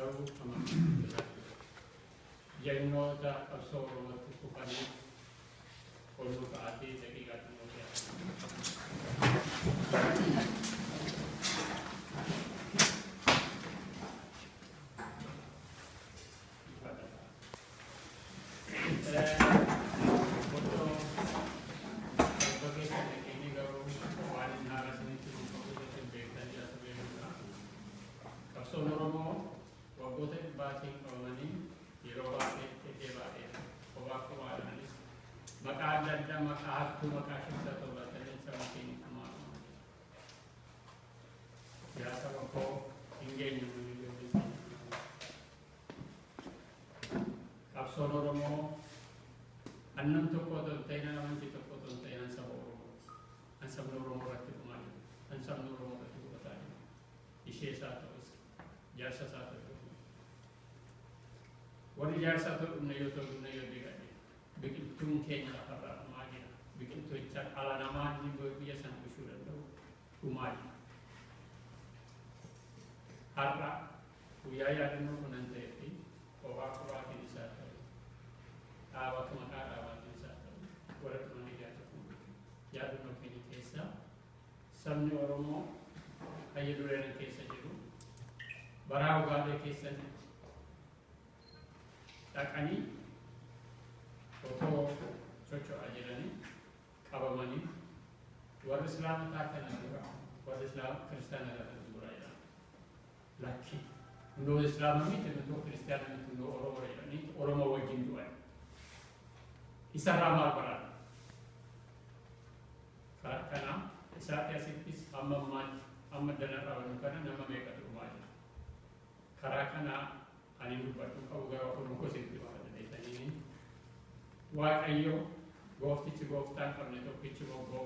Garuu amantii jagnoota qabsoo Oromootti kufanii ol nu ka'aatii daqiiqaa xinnoo keessatti. Otoo bakka keessa dhaqeenii garuu waan inni haala isinitti mul'atu isin beektanii as beekudha. Qabsoon Oromoo waggoota dhibbaatiin qabamanii yeroo baay'ee itti baay'ee kophaa kophaadhaanis maqaa adda addaa, maqaa hattuu, maqaa shiftaa to'atanii saba keenya kumaa. Yaa saba koo, hin geenye malee ijoollee keenya. Qabsoon Oromoo annam tokko otoo hin ta'in, amantii tokko otoo hin ta'in, an saba Oromooti. An sabni Oromoo irratti dhumaa jiru. An sabni Oromoo irratti gubataa jiru. Ishee isaa ta'u isa. Jaarsa isaa ta'u. Warri jaarsaa ta'u dhumne yoo ta'u dhumne yoo diigame, biqiltuun keenya lafarraa dhumaa jira. Biqiltocha dhala namaa inni biyya sana bulchuu danda'u dhumaa jira. Har'a guyyaa yaadannoo kunan ta'ee fi kophaa kophaatiin isaa ta'u, dhaaba maqaa dhaabaatiin isaa ta'u, warra dhumanii yaadannoo yaadannoo keenya keessaa sabni Oromoo hayya dureen keessa jiru baraa Ugaalee keessatti dhaqanii otoo socho'aa jiranii qabamanii, warri Islaamataa kana dura, warri Islaama Kiristaana kana dura jedhama. Lakki, hundoo Islaama miti, hundoo Kiristaana miti, hundoo Oromoo jedhanii Oromoo wajjin du'an. Isarraa maal baran? Karaa kanaa isaati asittis hamma ammaatti, hamma dana qabannu kana, nama meeqatu dhumaa jira? Karaa kanaa ani dubbadhu qabu gara ofuma kositti baafadha. Waaqayyo gooftichi gooftaan qabne tokkichi moggoo.